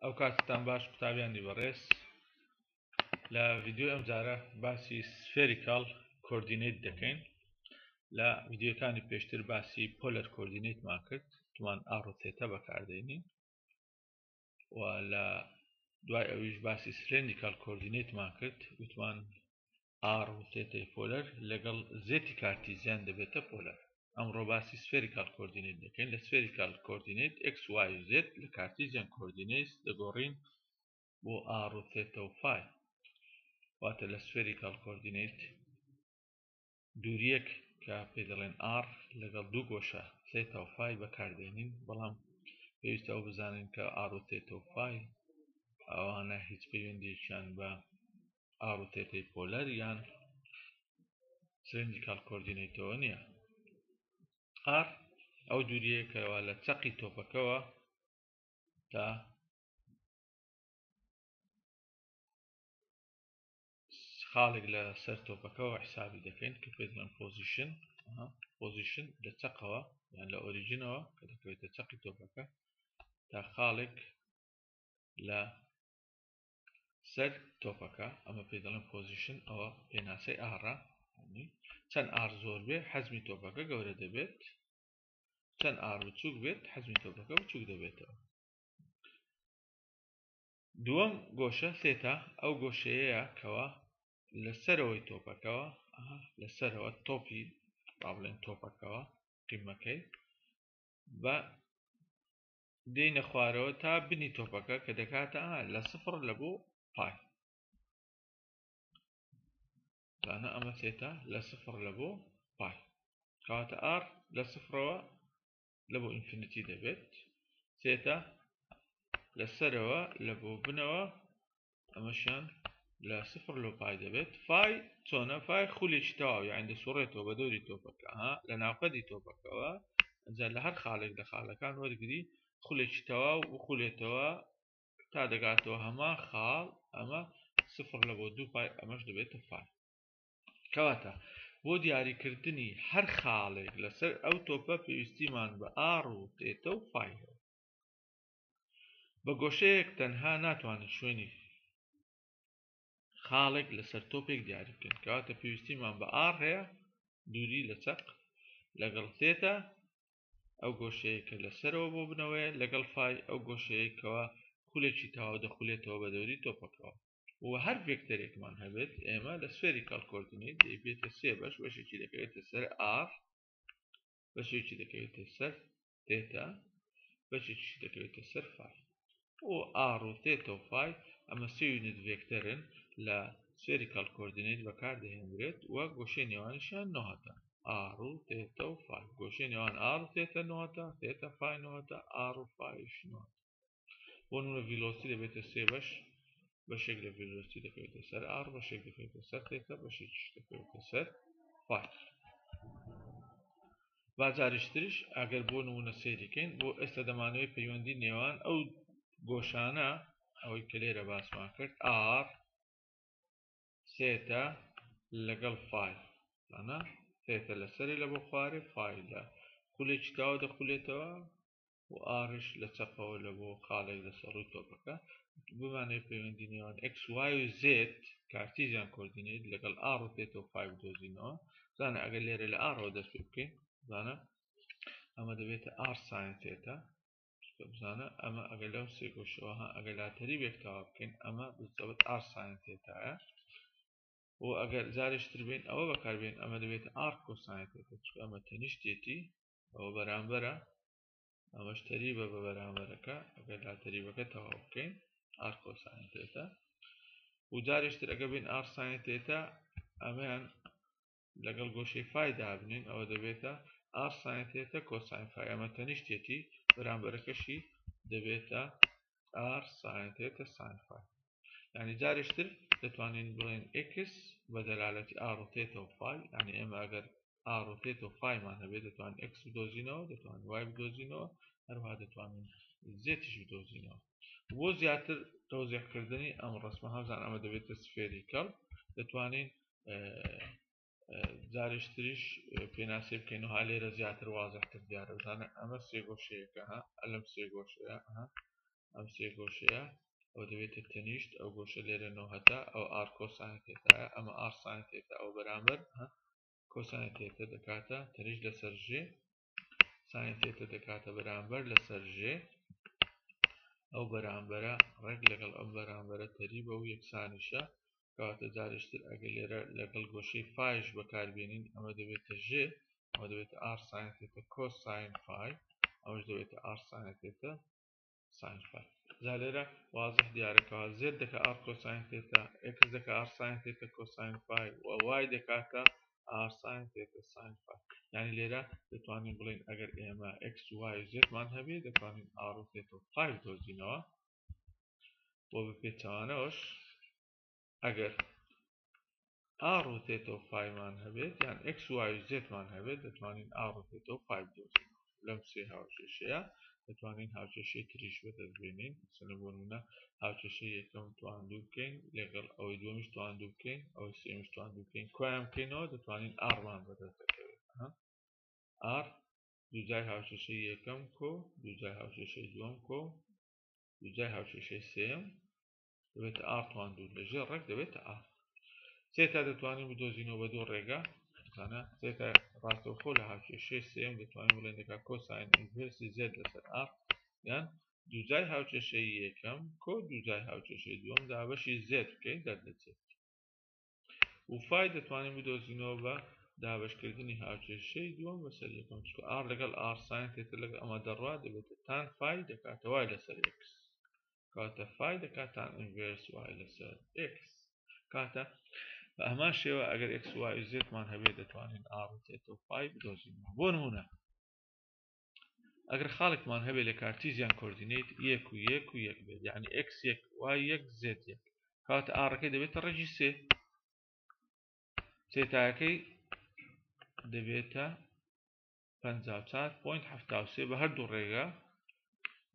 ئەو کاتتان باش قوتابیانی بەڕێز، لە ڤیدیۆی ئەمجارە باسی spherical coordinate دەکەین. لە ڤیدیۆکانی پێشتر باسی polar coordinate مان کرد، تومان r و theta بەکاردێنین و لە دوای ئەویش باسی cylindrical coordinate مان کرد، وتمان r و theta ی polar لەگەڵ z ی Cartesian دەبێتە polar. ئەمڕۆ باسی spherical coordinate دەکەین. لە spherical coordinate x y و z لە Cartesian coordinate دەگۆڕین بۆ r و theta و phi. واتە لە spherical coordinate دووریەک کە پێ دەڵێن r لەگەڵ دوو گۆشە theta و phi بەکاردێنین، بەڵام پێویستە ئەو بزانین کە r و theta و phi ئەوانە هیچ پەیوەندیەکیان بە r و theta ی polar یان cylindrical coordinate ەوە نییە. r ئەو دووریەیە کەوا لە چەقی تۆپەکەوە تا خاڵێک لە سەر تۆپەکەوە حسابی دەکەین کە پێ دەڵێن position. position لە چەقەوە یان لە origin ەوە کە دەکەوێتە چەقی تۆپەکە تا خاڵێک لە سەر تۆپەکە، ئەمە پێ دەڵێن position. ئەوە پێناسەی r ە. چەند r زۆر بێ حەجمی تۆپەکە گەورە دەبێت، چەند r بچووک بێت حەجمی تۆپەکە بچووک دەبێتەوە. دووەم گۆشە theta ئەو گۆشەیەیە کەوا لە سەرەوەی تۆپەکەوە، لە سەرەوە تۆپی با بڵێن تۆپەکەوە قیمەکەی بە دێینە خوارەوە تا بنی تۆپەکە کە دەکاتە لە سفر لە بۆ pi. زانە ئەمە theta لە سفر لە بۆ pi، کەواتە r لە سفرەوە لە بۆ infinity دەبێت، theta لە سەرەوە لە بۆ بنەوە ئەمەشیان لە سفر لۆ pi دەبێت. phi چۆنە؟ phi خولێکی تەواو یان دەسوڕێتەوە بە دەوری تۆپەکە، ها لە ناوقەدی تۆپەکەوە، ئەنجا لە هەر خاڵێک لە خاڵەکان وەرگری خولێکی تەواو بخولێتەوە تا دەگاتەوە هەمان خاڵ، ئەمە سفر لە بۆ دوو pi، ئەمەش دەبێتە phi. کەواتە بۆ دیاریکردنی هەر خاڵێک لەسەر ئەو تۆپە پێویستیمان بە r و theta و phi هەیە. بە گۆشەیەک تەنها ناتوانین شوێنی خاڵێک لەسەر تۆپێک دیاری بکەین، کەواتە پێویستیمان بە r هەیە دووری لە چەق لەگەڵ theta ئەو گۆشەیە کە لەسەرەوە بۆ بنەوەیە لەگەڵ phi ئەو گۆشەیە کەوا خولێکی تەواو دەخولێتەوە بە دەوری تۆپەکەوە. و هەر ڤێکتەرێکمان هەبێت ئێمە لە spherical coordinate دەیبێتە سێ بەش، بەشێکی دەکەوێتە سەر r، بەشێکی دەکەوێتە سەر theta، بەشێکیش دەکەوێتە سەر phi. و r و theta و phi ئەمە سێ unit vector ن لە spherical coordinate بەکاردەهێنرێت و گۆشەی نێوانیشیان نۆهەتە. r و theta و phi، گۆشەی نێوان r و theta نۆهەتە، theta phi نۆهەتە، r و phi ش نۆهەتە. بۆ نمونە velocity دەبێتە سێ بەش، بەشێک لە velocity دەکەوێتە سەر r، بەشێک دەکەوێتە سەر theta، بەشێکیش دەکەوێتە سەر phi. با جارێکتریش ئەگەر بۆ نمونە سەیریکەین، بۆ ئێستا دەمانەوەی پەیوەندی نێوان ئەو گۆشانە ئەوەی کە لێرە باسمان کرد r theta لەگەڵ phi، زانە theta لەسەری لە بۆ خوارێ، phi لە خولێکی تاوە دەخولێتەوە و r ش لە چەپەوە لە بۆ خاڵێک لەسەر ڕووی تۆپەکە. بمانەوێت پەیوەندی نێوان x y و z Cartesian coordinate لەگەڵ r و theta و phi بدۆزینەوە. زانە ئەگەر لێرە لە r ەوە دەست پێ بکەین، زانە ئەمە دەبێتە r sine theta. بزانە ئەمە ئەگەر لەو سێ گۆشەوە ها ئەگەر لاتەریبێک تەواو بکەین ئەمە بالضبط r sine theta یە. و ئەگەر جارێکتر بین ئەوە بەکاربێن ئەمە دەبێتە r cosine theta، چونکە ئەمە تەنیشتێتی ئەوە بەرامبەرە، ئەمەش تەریبە بە بەرامبەرەکە. ئەگەر لاتەریبەکە تەواو بکەین r cosine theta. و جارێکتر ئەگەر بین r sine theta ئەمەیان لەگەڵ گۆشەی phi دابنین ئەوە دەبێتە r sine theta cosine phi، ئەمە تەنیشتێتی بەرامبەرەکەشی دەبێتە r sine theta sine phi. یعنی جارێکتر دەتوانین بڵێن x بە دەلالەتی r و theta و phi، یعنی ئێمە ئەگەر r و theta و phi مان هەبێت دەتوانین x بدۆزینەوە، دەتوانین y بدۆزینەوە، هەروەها دەتوانین z یش بدۆزینەوە. بۆ زیاتر تەوزیحکردنی ئەم ڕسمە هەمزان ئەمە دەبێتە spherical، دەتوانین جارێکتریش پێناسەی بکەین و ها لێرە زیاتر وازحتر دیارە. بزانە ئەمە سێ گۆشەیەکە، ها ئەلم سێ گۆشەیە، ها. ئەم سێ گۆشەیە ئەو دەبێتە تەنیشت ئەو گۆشە لێرە نۆ هەتا ئەو R cosine theta یە، ئەمە R sine theta ئەو بەرامبەر cosine theta دەکاتە تەنیشت لەسەر ژێ، sine theta دەکاتە بەرامبەر لەسەر ژێ، ئەو بەرامبەرە ڕێک لەگەڵ ئەم بەرامبەرە تەریبە و یەکسانیشە. کەواتە جارێکتر ئەگەر لێرە لەگەڵ گۆشەی phi ش بەکاربێنین ئەمە دەبێتە ژێ، ئەمە دەبێتە R sine theta cosine phi، ئەمەش دەبێتە R sine theta sine phi. جا لێرە وازح دیارە کەوا Z دەکا R cosine theta، X دەکا R sine theta cosine phi و Y دەکاتە R sine theta sine phi. یعنی لێرە دەتوانین بڵێین ئەگەر ئێمە X و Y و Z مان هەبێ دەتوانین R و theta و phi بدۆزینەوە، بۆ بە پێچەوانەوەش ئەگەر R و theta و phi مان هەبێت یان X و Y و Z مان هەبێت دەتوانین R و theta و phi بدۆزینەوە. لەم سێ هاوکێشەیە دەتوانین هاوکێشەی تریش بەدەست بێنین. مەسەلەن بۆ نمونە هاوکێشەی یەکەم تواندوو بکەین لەگەڵ ئەوەی دووەمیش تواندوو بکەین ئەوەی سێمیش تواندوو بکەین کۆیان بکەینەوە دەتوانین R مان بەدەست دەکەوێت. R دووجای هاوکێشەی یەکەم کۆ دووجای هاوکێشەی دووەم کۆ دووجای هاوکێشەی سێم دەبێتە R تواندوو لە ژێر ڕێک دەبێتە R. theta دەتوانین بدۆزینەوە بە دوو ڕێگا. زانە theta ڕاستەوخۆ لە هاوکێشەی سێم دەتوانین بڵێن دەکات cosine inverse ی Z لەسەر R یان دووجای هاوکێشەی یەکەم کۆ دووجای هاوکێشەی دووەم دابەشی Z بکەین دەردەچێت. و phi دەتوانین بدۆزینەوە بە دابەشکردنی هاوکێشەی دووەم بەسەر یەکەم، چونکە R لەگەڵ R sine theta لەگەڵ ئەمە دەڕوا دەبێتە tan phi دەکاتە Y لەسەر X، کاتە phi دەکات tan inverse Y لەسەر X. کاتە بە هەمان شێوە ئەگەر X Y و Z مان هەبێت دەتوانین R و theta و phi بدۆزینەوە. بۆ نمونە ئەگەر خاڵێکمان هەبێت لە Cartesian coordinate یەک و یەک و یەک بێت، یعنی X یەک Y یەک Z یەک، کاتە R ەکەی دەبێتە ڕێژی سێ، theta یەکەی دەبێتە 54.73 بە هەردوو ڕێگا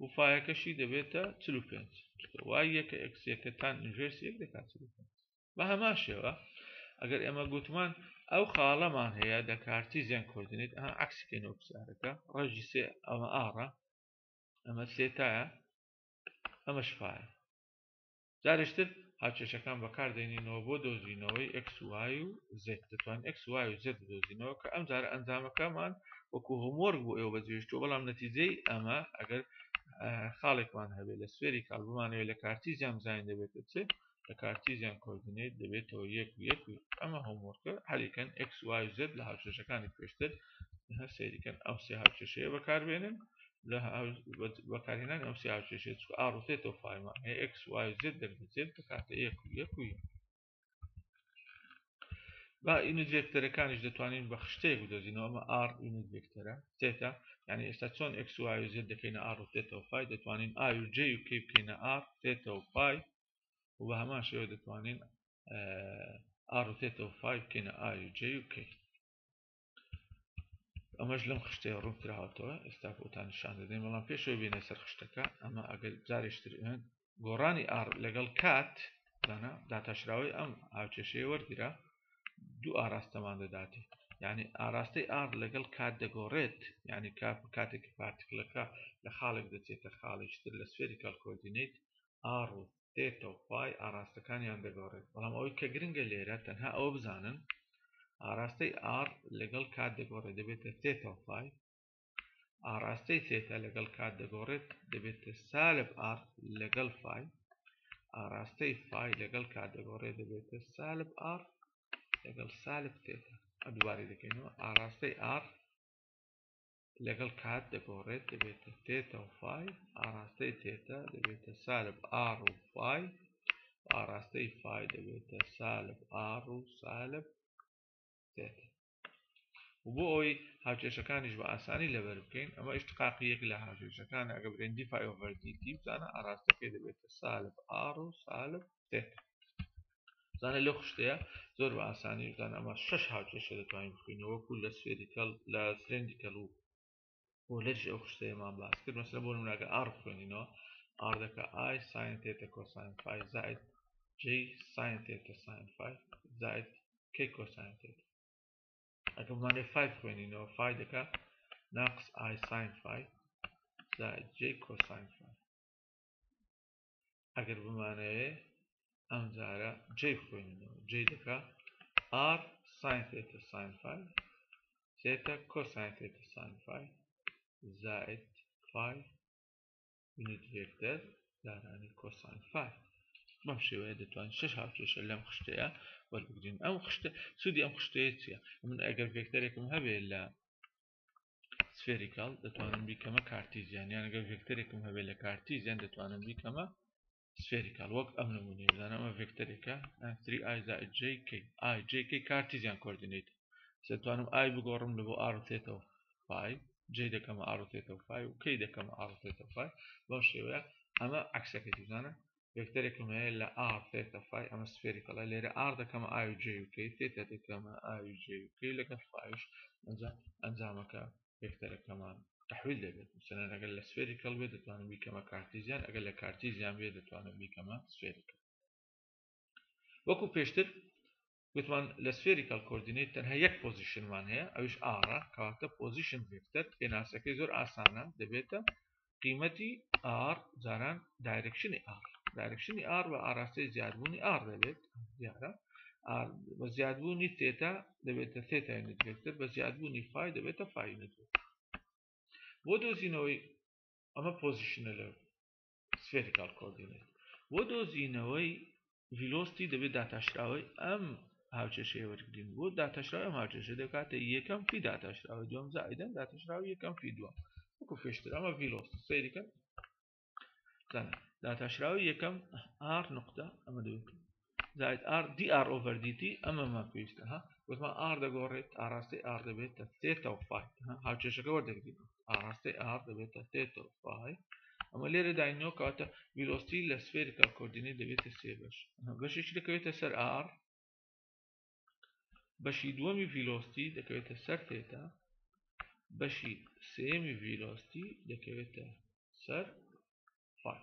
و phi یەکەشی دەبێتە 45، Y یەکە X یەکە tan inverse یەک دەکات 45. بە هەمان شێوە ئەگەر ئێمە گوتمان ئەو خاڵەمان هەیە لە Cartesian coordinate، ئەها عەکسکەینەوە پرسیارەکە، ڕێژی سێ ئەمە R ە، ئەمە theta یە، ئەمەش phi یە. جارێکتر هاوکێشەکان بەکاردێنینەوە بۆ دۆزینەوەی X و Y و Z. دەتوانین X و Y و Z بدۆزینەوە کە ئەم جارە ئەنجامەکەمان وەکو homework بۆ ئێوە بەجێهێشتووە، بەڵام نەتیجەی ئەمە ئەگەر خاڵێکمان هەبێت لە spherical بمانەوێت لە Cartesian بزانین دەبێتە چ، لە Cartesian coordinate دەبێتەوە یەک و یەک و یەک. ئەمە homework ە هەلیکەن X Y و Z لە هاوکێشەکانی پێشتر سەیریکەن ئەو سێ هاوکێشەیە بەکاربێنن. لە بەکارهێنانی ئەو سێ هاوکێشەیە چونکە R و theta و phi مان هەیە، X Y و Z دەردەچێت دەکاتە یەک و یەک و یەک. با unit vector ەکانیش دەتوانین بە خشتەیەک بدۆزینەوە. ئەمە R unit vector ە theta، یعنی ئێستا چۆن X Y و Z دەکەینە R و theta و phi، دەتوانین I و J و K بکەینە R theta و phi، و بە هەمان شێوە دەتوانین R و theta و phi بکەینە I و J و K. ئەمەش لەم خشتەیە ڕوون کراوەتەوە، ئێستا بۆتان نیشان دەدەین. بەڵام پێشەوە بێنە سەر خشتەکە، ئەمە ئەگەر جارێکتر گۆڕانی R لەگەڵ کات زانە داتاشراوەی ئەم هاوکێشەیە وەرگرە، دوو ئاراستەمان دەداتێ. یعنی ئاراستەی R لەگەڵ کات دەگۆڕێت، یعنی کاتێک particle ەکە لە خاڵێک دەچێتە خاڵێکی تر لە spherical coordinate، R و theta و phi ئاراستەکانیان دەگۆڕێت. بەڵام ئەوەی کە گرنگە لێرە تەنها ئەوە بزانن ئاراستەی R لەگەڵ کات دەگۆڕێت دەبێتە theta و phi، ئاراستەی theta لەگەڵ کات دەگۆڕێت دەبێتە سالب R لەگەڵ phi، ئاراستەی phi لەگەڵ کات دەگۆڕێت دەبێتە سالب R لەگەڵ سالب theta. دووبارەی دەکەینەوە، ئاراستەی R لەگەڵ کات دەگۆڕێت دەبێتە theta و phi، ئاراستەی theta دەبێتە سالب R و phi، ئاراستەی phi دەبێتە سالب R و سالب theta. و بۆ ئەوەی هاوکێشەکانیش بە ئاسانی لەبەر بکەین، ئەمە ئیشتقاقی یەک لە هاوکێشەکان ئەگە برێن d phi over dt بزانە ئاراستەکەی دەبێتە سالب R و سالب theta. زانە لەو خشتەیە زۆر بە ئاسانی بزانە ئەمە شەش هاوکێشە دەتوانین بخوێنەوە وەکو لە spherical لە cylindrical و بۆ لەرژ ئەو خشتەیەمان باس کرد. مەسەلەن بۆ نمونە ئەگەر R بخوێنینەوە، R دەکا I sine theta cosine phi زائد J sine theta sine phi زائد K cosine theta. ئەگەر بمانەوێت phi بخوێنینەوە، phi دەکا ناقص I sine phi زائد J cosine phi. ئەگەر بمانەوێ ئەم جارە J بخوێنینەوە، J دەکا R sine theta sine phi theta cosine theta sine phi زائد phi unit vector دانانی cosine phi. بەم شێوەیە دەتوانین شش هاوکێشە لەم خشتەیە وەربگرین. ئەم خشتە سوودی ئەم خشتەیە چییە؟ من ئەگەر ڤێکتەرێکم هەبێت لە spherical دەتوانم بیکەمە Cartesian، یان ئەگەر ڤێکتەرێکم هەبێت لە Cartesian دەتوانم بیکەمە spherical. وەک ئەم نمونەیە بزانە ئەمە ڤێکتەرێکە 3i زائد jk، i jk Cartesian coordinate، دەتوانم i بگۆڕم لە بۆ r theta و phi، j دەکەمە r theta و phi و k دەکەمە r theta و phi. بەم شێوەیە ئەمە عەکسەکەی بزانە ڤێکتەرێکم هەیە لە r theta phi، ئەمە spherical ە، لێرە r دەکەمە i و j و k، theta دەکەمە i و j و k لەگەڵ phi ش، ئەنجامەکە ڤێکتەرەکەمان تحویل دەبێت. مثلەن ئەگەر لە spherical بێت دەتوانم بیکەمە Cartesian، ئەگەر لە Cartesian بێت دەتوانم بیکەمە spherical. وەکو پێشتر گوتمان لە spherical coordinate تەنها یەک position مان هەیە ئەویش r ە، کەواتە position vector پێناسەکەی زۆر ئاسانە، دەبێتە قیمەتی r جاران direction ی r. direction ی r بە ئاراستەی زیادبوونی r دەبێت، دیارە r بە زیادبوونی theta دەبێتە theta unit vector، بە زیادبوونی phi دەبێتە phi unit vector. بۆ دۆزینەوەی ئەمە position ە لە spherical coordinate، بۆ دۆزینەوەی velocity دەبێت داتاشراوەی ئەم هاوکێشەیە وەرگین. بۆ داتاشراوی ئەم هاوکێشە دەکاتە یەکەم فی داتاشراوی دووەم زائیدەن داتاشراوی یەکەم فی دووەم. وەکو پێشتر ئەمە velocity سەیریکەن زانە داتاشراوی یەکەم r نقطە ئەمە دەبێت زائد r dr over dt ئەمەمان پێویستە. ها وتمان r دەگۆڕێت، ئاراستەی r دەبێتە theta و phi. هاوکێشەکە وەردەگرین، ئاراستەی r دەبێتە theta و phi. ئەمە لێرە داینەوە کەواتە velocity لە spherical coordinate دەبێتە سێ بەش، بەشێکی دەکەوێتە سەر r، بەشی دووەمی velocity دەکەوێتە سەر theta، بەشی سێمی velocity دەکەوێتە سەر phi.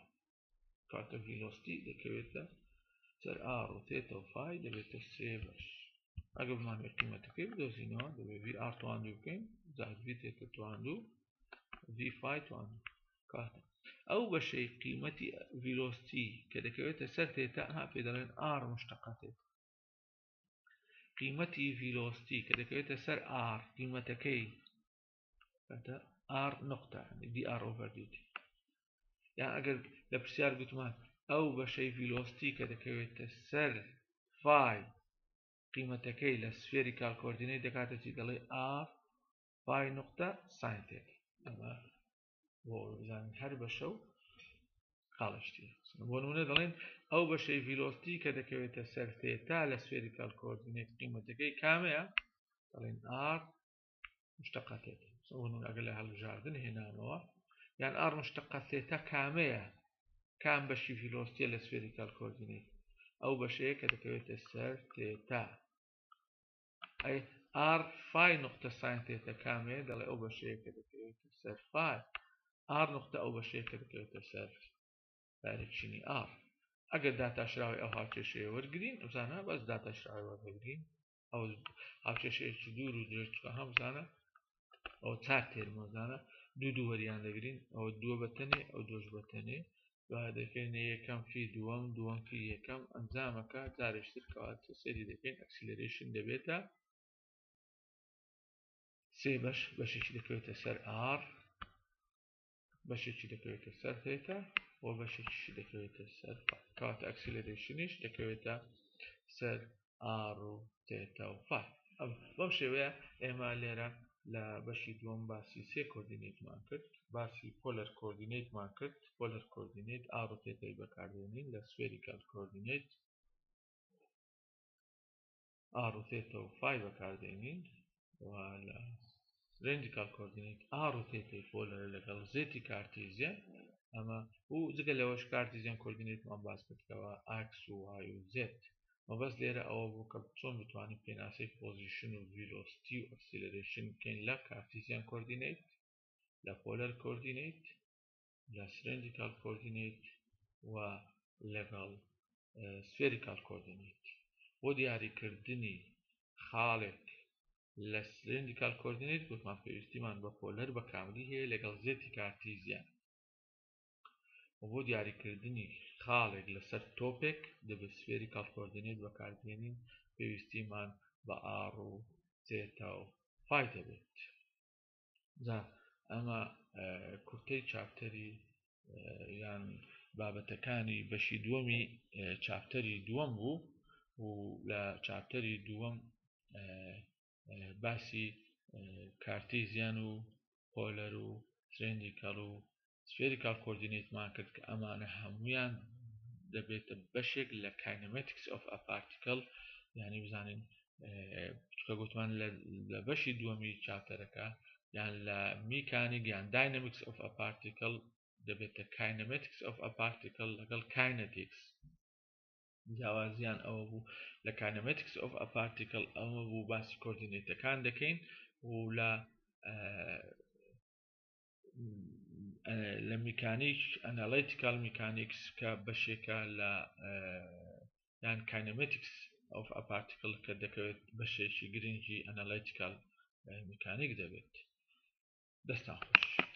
کاتە velocity دەکەوێتە سەر r و theta و phi دەبێتە سێ بەش. ئەگەر بمانەوێت قیمەتەکەی بدۆزینەوە دەبێت v r تواندوو بکەین زائد v theta تواندوو v phi تواندوو. کاتە ئەو بەشەی قیمەتی velocity کە دەکەوێتە سەر theta ها پێ دەڵێن r مشتەقە theta. قیمەتی velocity کە دەکەوێتە سەر r قیمەتەکەی کاتە r نقطە dr over dt. یان ئەگەر لە پرسیار گوتمان ئەو بەشەی velocity کە دەکەوێتە سەر phi قیمەتەکەی لە spherical coordinate دەکاتە چی؟ دەڵێ r phi نقطە sine theta. ئەمە بۆ بزانین هەر بەشە و خاڵشتی. بۆ نمونە دەڵێن ئەو بەشەی velocity کە دەکەوێتە سەر theta لە spherical coordinate قیمەتەکەی کامەیە؟ دەڵێن r مشتەقە theta. بۆ نمونە ئەگەر لە هەڵبژاردن هێنانەوە یان r مشتەقە theta کامەیە؟ کام بەشی velocity ە لە spherical coordinate؟ ئەو بەشەیە کە دەکەوێتە سەر theta. ئەی r phi نقطە sine theta کامەیە؟ دەڵێ ئەو بەشەیە کە دەکەوێتە سەر phi. r نقطە ئەو بەشەیە کە دەکەوێتە سەر direction ی r. ئەگەر داتاشراوی ئەو هاوکێشەیە وەرگین بزانە بەس داتاشراوی وەردەگرین، ئەو هاوکێشەیەکی دوور و درێژ چکە هەم بزانە ئەو چار term ە بزانە دوو دوو وەریان دەگرین، ئەوە دووە بەتەنێ ئەو دووش بەتەنێ، دوای دەکەین یەکەم فی دووەم دووەم فی یەکەم، ئەنجامەکە جارێکتر کەواتە سەیری دەکەین acceleration دەبێتە سێ بەش، بەشێکی دەکەوێتە سەر r، بەشێکی دەکەوێتە سەر theta و بەشێکیشی دەکەوێتە سەر phi. کەواتە acceleration یش دەکەوێتە سەر r و theta و phi. بەم شێوەیە ئێمە لێرە لە بەشی دووەم باسی سێ coordinate مان کرد، باسی polar coordinate مان کرد. polar coordinate r و theta ی بەکاردێنین، لە spherical coordinate r و theta و phi بەکاردێنین، و لە cylindrical coordinate r و theta ی polar لەگەڵ z ی Cartesian. ئەمە و جگە لەوەش Cartesian coordinate مان باس کردەوە ئاکس و y و z. مەبەست لێرە ئەوە بوو کە چۆن بتوانین پێناسەی position و velocity و acceleration بکەین لە Cartesian coordinate، لە polar coordinate، لە cylindrical coordinate و لەگەڵ spherical coordinate. بۆ دیاریکردنی خاڵێک لە cylindrical coordinate گوتمان پێویستیمان بە polar بە کاملی هەیە لەگەڵ z ی Cartesian. و بۆ دیاریکردنی خاڵێک لەسەر تۆپێک دەبێت spherical coordinate بەکاربهێنین، پێویستیمان بە r و theta و phi دەبێت. جا ئەمە کورتەی chapter ی یان بابەتەکانی بەشی دووەمی chapter ی دووەم بوو و لە chapter ی دووەم باسی Cartesian و polar و cylindrical و spherical coordinate مان کرد کە ئەمانە هەمویان دەبێتە بەشێک لە kinematics of a particle. یعنی بزانین کە گوتمان لە بەشی دووەمی chapter ەکە یان لە میکانیک یان dynamics of a particle دەبێتە kinematics of a particle لەگەڵ kinetics. جیاوازیان ئەوە بوو لە kinematics of a particle ئەوە بوو باسی coordinate ەکان دەکەین و لە میکانیک analytical mechanics کە بەشێکە لە یان kinematics of a particle کە دەکەوێت بەشێکی گرنگی analytical mechanic دەبێت. دەستان خۆش.